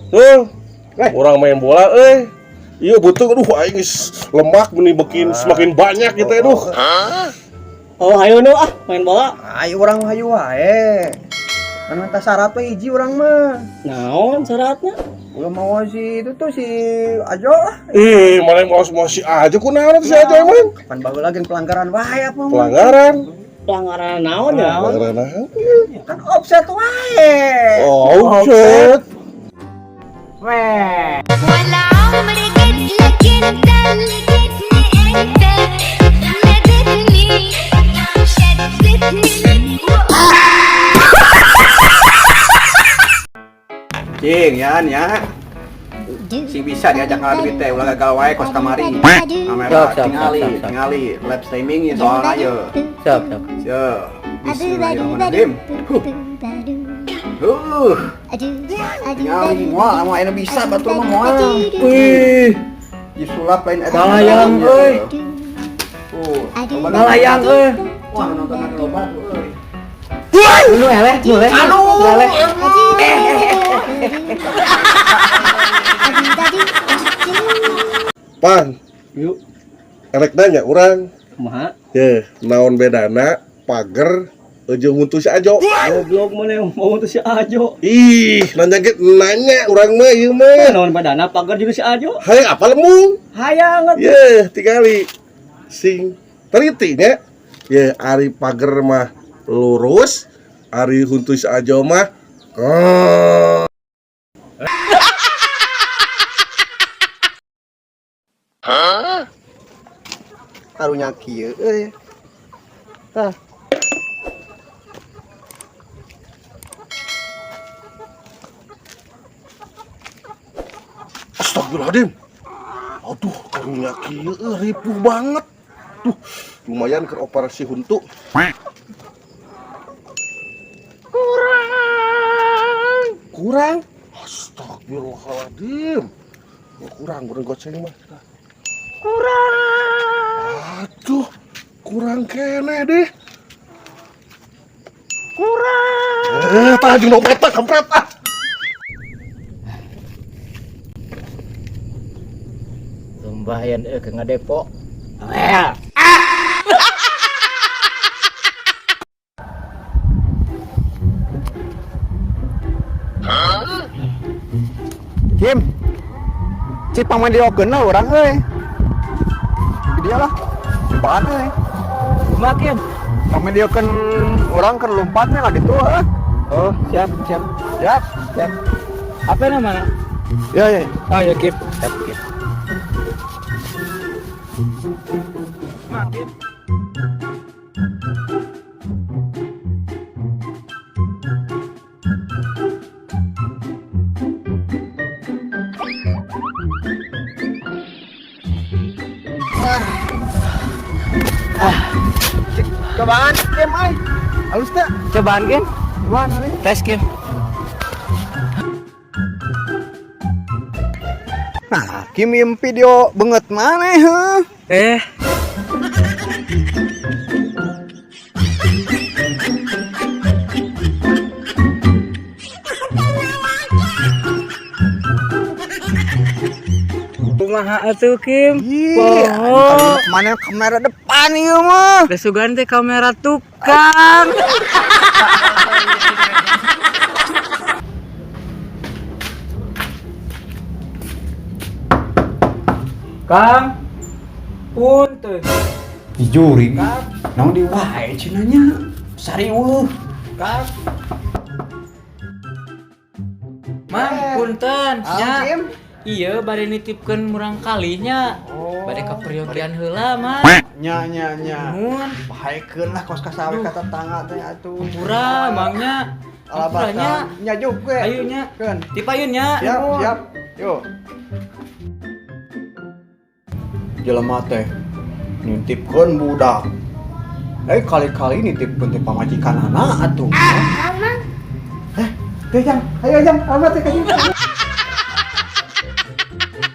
Tuh. Orang main bola euy. Iya betul, aduh aing lemak meni bikin semakin banyak gitu aduh. Oh, hayu nu ah main bola. Ayo urang hayu wae. Kan minta syarat we hiji urang mah. Naon syaratnya? Ulah mau si itu tuh si Ajo lah. Ih, mana mau semua si Ajo kunaon si Ajo emang? Pan baheula lagi pelanggaran wae apa mah. Pelanggaran. Pelanggaran naon ya? Pelanggaran naon? Kan offset wae. Oh, offset. Weh. ولا عمري جيت لك انت اللي جيتني انت نادتني شدتني. Cing, yan ya. Sing bisa diajak ngaduit teh ulah gagal wae kos kamari. Kamera tingali, tingali live streaming ya soalna ye. Siap, siap. Siap. Bismillahirrahmanirrahim. Huh. Tingali moal moal anu bisa batur mah moal. Wih, Disulap lain eta. Ngalayang, euy. Tuh, ngalayang euy. Wah, nonton loba euy. Nu eleh, nu eleh. Aduh. Eleh. Pan, Yuk, erek nanya urang. kumaha? Ye, naon bedana pager jeung huntu si Ajo? Goblok mana yang mau tuh si Ajo. Ih, nanya ge nanya urang mah ieu mah. Naon badana pagar juga si Ajo. Hayang apa lembung? Hayang atuh. Ye, tingali. Sing teliti nya. Ye, ari pager mah lurus, ari huntu si Ajo mah kong. Karunya kieu euy. Tah. Astagfirullahaladzim. Aduh, karunya kieu ripuh banget. Tuh, lumayan ke operasi huntu. Kurang. Kurang. Astagfirullahaladzim. Oh, kurang, kurang goceng mah. Kurang. Aduh, kurang keneh deh. Kurang. Tah jeung dompet tah kampret ah. Lumayan ke ngadepok. Kim. Cik pamediokeun lah urang euy. Dia lah. Cobaan euy. Kumaha Kim? Pamediokeun urang keur lompatnya lah gitu heuh. Oh, siap, siap. Siap. Siap. Apa namanya? Ya ya. Oh ya Kim. Siap, Kim. Kumaha, Kim? Cobaan Kim euy. Halus teh. Cobaan Kim? Cobaan euy. Tes Kim. Nah, Kim ieu video beungeut maneh heuh. Eh. Kumaha atuh Kim? Ih, Poho. mana kamera depan ieu mah. Da sugan teh kamera tukang. Kang. Punten. Jurig. Naon di wae cenah. Sariweuh. Kang. Mang, punten. Nya. Kim. Iya, bade nitipkeun murang kalinya. Bade kaperyogian heula, Mang. Nya nya nya. Nuhun. Bahaikeun lah kos kasawe ka tetangga teh atuh. Hampura, Mangnya. Hampuranya. Alabatan. Nya juk we. Ayo nya. Keun. Tipayun nya. Siap, Nuhun. siap. Yuk. Jelema teh nitipkeun budak. Kali-kali nitipkeun teh pamajikanana atuh. Eh, teh jang, ayo jang, alamat teh ka dieu.